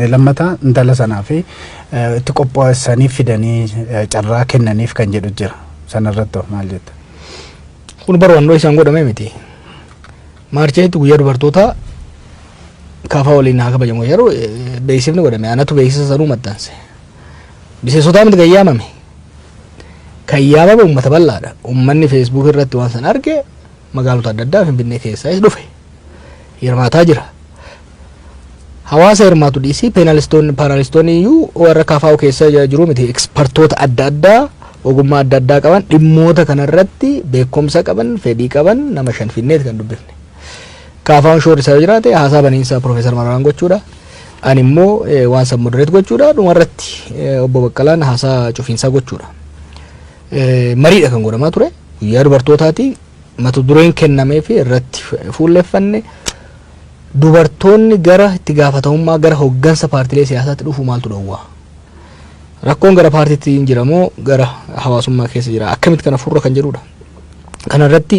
Lammataa intala sanaa fi itti qopheessanii fidanii carraa kennaniif kan jedhu jira. Sanarratti hoo maal jetta? Kun barbaannoo isaan godhame miti. March 8 guyyaa dubartootaa KFO waliin haa kabajamu yeroo beeksifni godhame, anatu beeksisa sanuu maxxanse. Miseensotaa miti kan yaamame. Kan yaamame uummata bal'aadha. Uummanni Facebook irratti waan sana arge magaalota adda addaa Finfinnee keessaas dhufe. Hirmaataa jira. Hawaasa hirmaatu dhiisii, panelistoonni iyyuu warra KFO keessa jiru miti, expertoota adda addaa ogummaa adda addaa qaban, dhimmoota kanarratti beekumsa qaban, fedhii qaban nama shan finneeti kan dubbifne. KFO'n shoorri isaa yoo jiraate haasaa baniinsaa Profeesar Mararaan gochuudha. Ani immoo waan san moderate gochuudha. Dhumarratti obbo Baqqalaan haasaa cufiinsaa gochuudha. Mariidha kan godhamaa ture. Guyyaa dubartootaati. Mata dureen kennamee fi irratti fuulleffanne, dubartoonni gara itti gaafatamummaa, gara hoggansa paartilee siyaasaatti dhufu maaltu dhowwaa? Rakkoon gara paartiitti hin jira moo gara hawaasummaa keessa jira? Akkamitti kana furra kan jedhudha. Kana irratti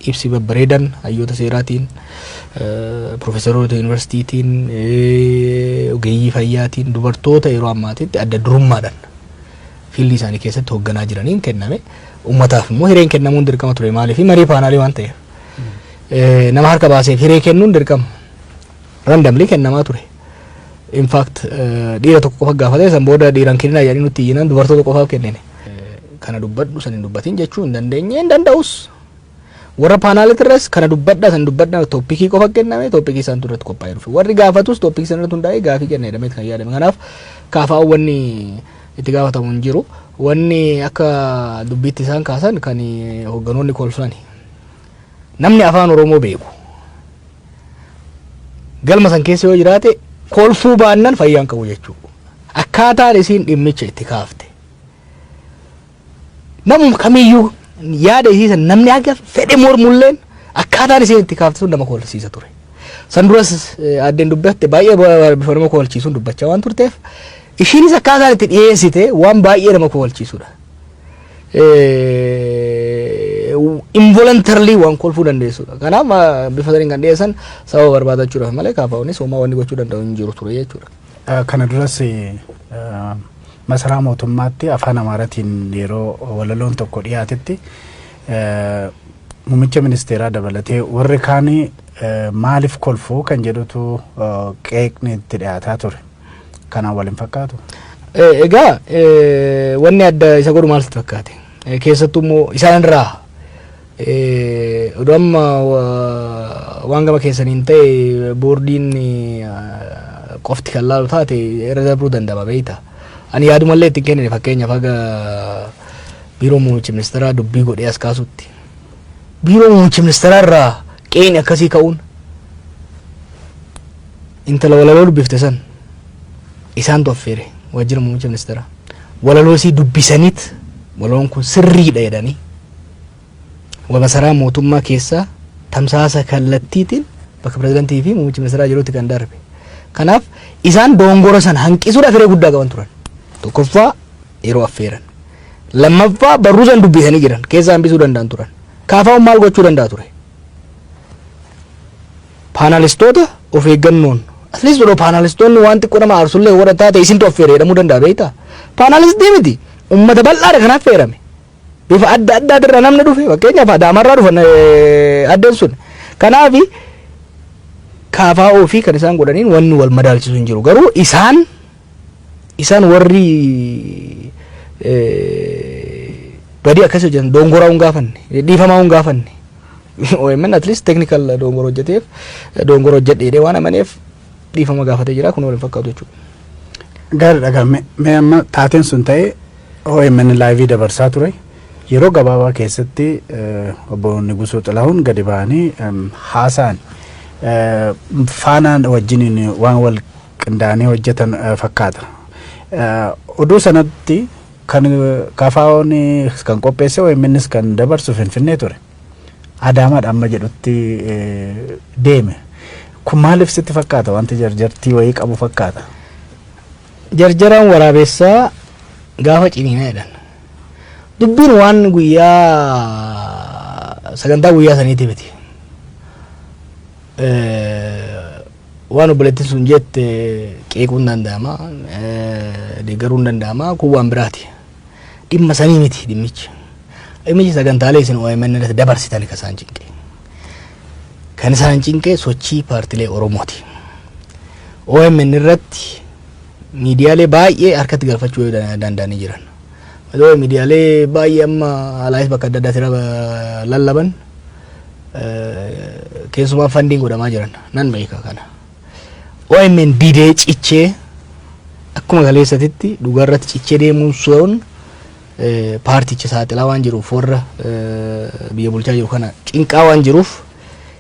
ibsi babbareedan hayyoota seeraatiin, profeesaroota yuunivarsiitiitiin, ogeeyyii fayyaatiin, dubartoota yeroo ammaatitti adda durummaadhaan fieldii isaanii keessatti hoogganaa jiraniin kenname. Uummataaf immoo hireen kennamuun dirqama ture, maaliif marii panelii waan ta'eef. Nama harka baaseef hiree kennuun dirqama. Randomly kennamaa ture. In fact, dhiira tokko qofa gaafate, san booda dhiiran kenninaa jedhanii nutti iyyinaan dubartoota qofaaf kennine. Kana dubbadhu, san hin dubbatin jechuu hin dandeenye, hin danda'us. Warra panelitirras kana dubbadhaa, san dubbadhaa, topicii qofa kenname, topicii isaan irratti qophaa'ee dhufe. Warri gaafatus topicii sana irratti hundaa'ee gaafii kenna jedhamee kan yaadame. Kanaaf KFO wanni itti gaafatamu hin jiru. Wanni akka dubbiitti isaan kaasan kan hoogganoonni kolfani. Namni afaan Oromoo beeku galma san keessa yoo jiraate kolfuu baannan fayyaan qabu jechuudha. Akkaataan isiin dhimmicha itti kaafte. Namuma kamiyyuu yaada isii san namni haga fedhe mormulleen akkaataan isiin itti kaafte sun nama kolfisiisa ture. San duras addeen dubbatte baay'ee bifa nama kolchiisuun dubbachaa waan turteef, ishiinis akkaataan itti dhiyeessite waan baay'ee nama kolchiisudha. Involuntarily waan kolfuu dandeessudha. Kanaaf bifa saniin kan dhiyeessan sababa barbaadachuudhaaf malee KFO'nis homaa wanni gochuu danda'u hin jiru ture jechuudha. Kana duras masaraa mootummaatti afaan Amaaraatiin yeroo walaloon tokko dhiyaatetti muummicha ministeeraa dabalatee warri kaanii maaliif kolfuu kan jedhutu qeeqni itti dhiyaataa ture. Kanaan wal hin fakkaatu. Egaa wanni adda isa godhu maal sitti fakkaate? Keessattuu immoo isaan irraa oduu amma waan gama keessaniin ta'e boordiin qofti kan laalu taate irra darbuu danda'ama beekta. Ani yaadumallee ittiin kennine, fakkeenyaaf haga biiroo muummicha ministeeraa dubbii godhee as kaasutti. Biiroo muummicha ministeeraa irraa qeeni akkasii ka'uun, intala walaloo dubbifte san isaantu affeere waajjira muummicha ministeeraa. Walaloo isii dubbisaniit walaloon kun sirriidha jedhanii masaraa mootummaa keessaa tamsaasa kallattiitiin bakka pirezidantii fi muummichi ministeeraa jirutti kan darbe. Kanaaf isaan dogongora sana hanqisuudhaaf hiree guddaa qaban turan. Tokkoffaa yeroo affeeran. Lammaffaa barruu san dubbisanii jiran keessaa hambisuu danda'an turan. KFO'n maal gochuu danda'a ture? Panelistoota of eeggannoon, at least odoo panelistoonni waan xiqqoo nama aarsullee warra taate isintu affeere jedhamuu danda'a beektaa? Panelistii miti, uummata bal'aadha kan affeerame. Bifa adda addaatirraa namni dhufe, fakkeenyaaf Adaamarraa dhufan addeen sun. Kanaafi KFO fi kan isaan godhaniin wanni wal madaalchisu hin jiru. Garuu isaan warri badii akkasii hojjetan dongoraa hin gaafanne, dhiifamaa hin gaafanne. OMN at least technical dongora hojjeteef, dongora hojjedhe jedhee waan amaneef dhiifama gaafatee jira, kun wal hin fakkaatu jechuudha. Gaariidha gaa, mee amma taateen sun ta'e OMN live dabarsaa ture. Yeroo gabaabaa keessatti obbo Nigusuu Xilahuun gadi ba'anii haasa'an, Faanaan wajjiniin waan wal qindaa'anii hojjetan fakkaata. Oduu sanatti kan KFO'n kan qopheesse, OMNs kan dabarsu Finfinnee ture. Adaamaadha amma jedhutti deeme. Kun maaliif sitti fakkaata? Wanti jarjartii wayii qabu fakkaata. Jarjaraan waraabessaa gaafa ciniinaa jedhan. Dubbiin waan guyyaa sagantaa guyyaa saniiti miti. Waan obboleettiin sun jette qeequun danda'ama, deeggaruun danda'ama, kun waan biraati. Dhimma sanii miti dhimmichi. Dhimmichi sagantaalee isin OMN irratti dabarsitan kan isaan cinqe. Kan isaan cinqe sochii paartilee Oromooti. OMN irratti miidiyaalee baay'ee harkatti galfachuu danda'anii jiran. Malee miidiyaalee baay'ee amma alaayis bakka adda addaatti lallaban keessumaa funding godhamaa jiran nan beeka kana. OMN didee cichee akkuma kaleessatitti dhugaarratti cichee deemuun sun paarticha saaxilaa waan jiruuf, warra biyya bulchaa jiru kana cinqaa waan jiruuf,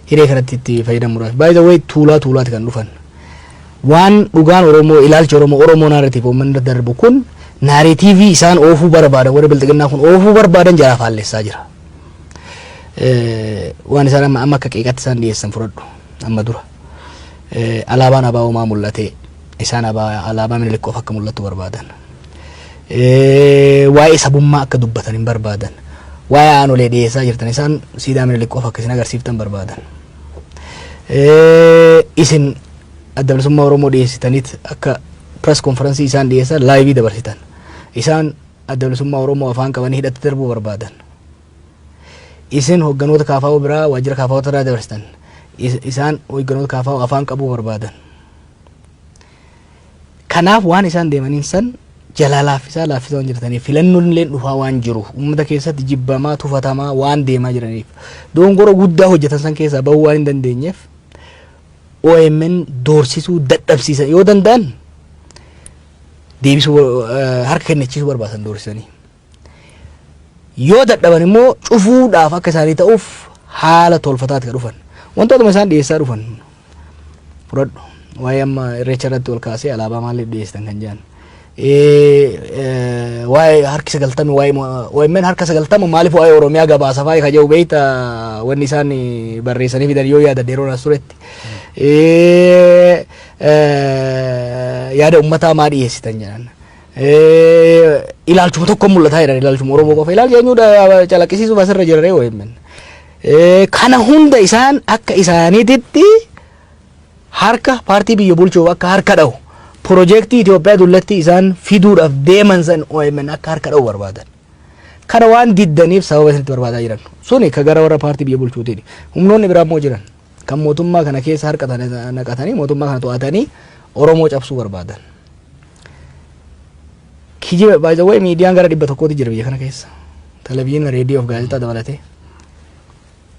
hiree kanatti itti fayyadamuudhaaf. By the way, tuulaa tuulaati kan dhufan. Waan dhugaan Oromoo, ilaalcha Oromoo, Oromoo narrative uummanni irra darbu kun, narrative isaan oofuu barbaadan, warri bilxiginnaa kun oofuu barbaadan jalaa faallessaa jira. Waan isaan amma amma akka qeeqatti isaan dhiyeessan fudhadhu amma dura. Alaabaan ABO maa mul'ate? Isaan alaabaa Minilik qofa akka mul'attu barbaadan. Waa'ee sabummaa akka dubbatan hin barbaadan. Waa'ee aanolee dhiyeessaa jirtan, isaan siidaa Minilik qofa akka isin agarsiiftan barbaadan. Isin Adda Bilisummaa Oromoo dhiyeessitaniit akka press conference isaan dhiyeessan live dabarsitan. Isaan Adda Bilisummaa Oromoo afaan qabanii hidhatti darbuu barbaadan. Isin hogganoota KFO biraa waajjira KFO irraa dabarsitan. Isaan hogganoota KFO afaan qabuu barbaadan. Kanaaf waan isaan deemaniin san jalaa laaffisaa laaffisaa waan jirtaniif, filannoon illee dhufaa waan jiru, uummata keessatti jibbamaa tufatamaa waan deemaa jiraniif, dongora guddaa hojjetan san keessaa bahuu waan hin dandeenyeef, OMN doorsisuu dadhabsiisan yoo danda'an deebisuu, harka kennachiisuu barbaadan doorsisanii. Yoo dadhaban immoo cufuudhaaf akka isaanii ta'uuf haala tolfataatti ka dhufan. Wantootuma isaan dhiyeessaa dhufan fudhadhu. Waa'ee amma Irreecha irratti ol kaasee alaabaa maaliif dhiyeessitan kan jedhan. Waa'ee harki 90, waa'ee OMN harka 90 maaliif waa'ee Oromiyaa gabaasa faayee ka jedhu beekta, wanni isaan barreessanii fidan yoo yaada yeroo as turetti. Yaada uummataa maa dhiyeessitan jedhan. Ilaalchuma tokko mul'ataa jedhan, ilaalchuma Oromoo qofa. Ilaalcha eenyudha calaqqisiisuuf asirra jira ree OMN? Kana hunda isaan akka isaaniititti harka paartii biyya bulchuuf akka harka dha'u, piroojeektii Itoophiyaa dullatti isaan fiduudhaaf deeman san OMN akka harka dha'u barbaadan. Kana waan diddaniif sababa isinitti barbaadaa jiran. Suni ka gara warra paartii biyya bulchuutiin. Humnoonni biraa immoo jiran. Kan mootummaa kana keessa harka naqatanii mootummaa kana to'atanii Oromoo cabsuu barbaadan. Kijiba, by the way, miidiyaan gara 100ti jira biyya kana keessa. Televiziyoona, reediyoo fi gaazexaa dabalatee.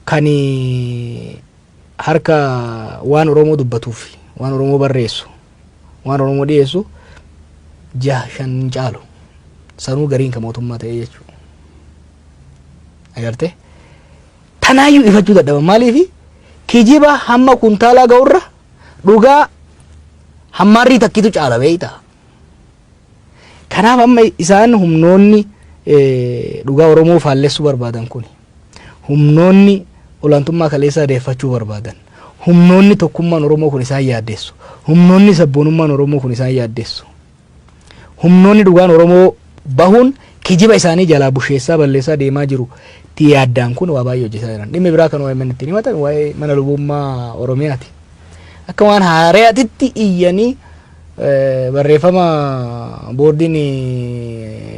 Kan harka waan Oromoo dubbatuuf, waan Oromoo barreessu, waan Oromoo dhiyeessu jaha shan caalu. Sanuu gariin kan mootummaa ta'ee jechuudha. Agartee? Tanaayyuu ifachuu dadhaban. Maaliifi? Kijiba hamma kuntaalaa ga'urra dhugaa hammaarrii takkitu caala beeyta. Kanaaf amma isaan humnoonni dhugaa Oromoo faallessuu barbaadan kun, humnoonni olaantummaa kaleessaa deeffachuu barbaadan, humnoonni tokkummaan Oromoo kun isaan yaaddeessu, humnoonni sabboonummaan Oromoo kun isaan yaaddeessu, humnoonni dhugaan Oromoo bahuun kijiba isaanii jalaa busheessaa balleessaa deemaa jiru itti yaaddaan kun waa baay'ee hojjetaa jiran. Dhimmi biraa kan OMN ittiin himatan waa'ee mana lubummaa Oromiyaati. Akka waan haaraatitti iyyanii barreeffama boordiin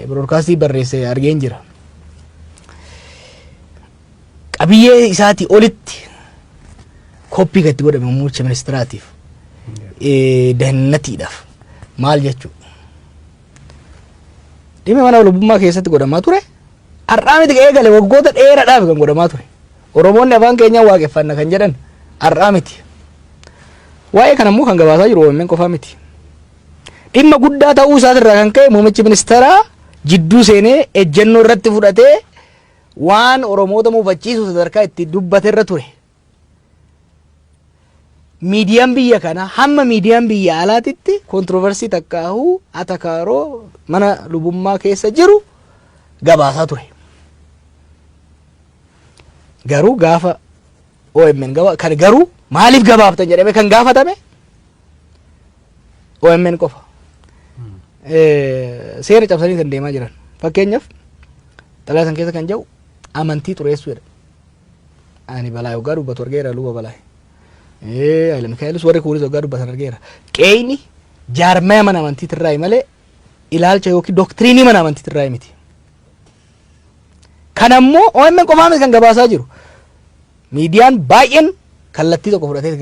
biroodkaastii barreesse argeen jira. Qabiyyee isaatii olitti koppii kan itti godhame muummicha ministiraatiif dahannatiidhaaf maal jechuudha. Dhimmi mana lubummaa keessatti godhamaa ture har'aa miti eegale, waggoota dheeraadhaaf kan godhamaa ture. Oromoonni afaan keenyaan waaqeffanna kan jedhan har'aa miti. Waa'ee kana immoo kan gabaasaa jiru OMN qofaa miti. Dhimma guddaa ta'uu isaatirraa kan ka'e muummichi ministeeraa jidduu seenee ejjennoo irratti fudhatee waan Oromoota muufachiisu sadarkaa itti dubbate irra ture. Miidiyaan biyya kana hamma miidiyaan biyya alaatitti controversy takkaahuu atakaaroo mana lubummaa keessa jiru gabaasaa ture. Garuu gaafa OMN gaba kan garuu maaliif gabaaftan jedhamee kan gaafatame OMN qofa. Seera cabsanii kan deemaa jiran. Fakkeenyaaf, xalayaa san keessa kan jedhu amantii xureessuu jedha. Ani balaa hoggaa dubbatu argeera, luba balaa. Haayila Mikaa'elis warri kuunis waggaa dubbatan argeera. Qeeyni jaarmaya mana amantiitirraa malee ilaalcha yookiin doktiriinii mana amantiitirraa miti. Kanammoo OMN qofaa miti kan gabaasaa jiru. Miidiyaan baay'een kallattii tokko fudhatee kan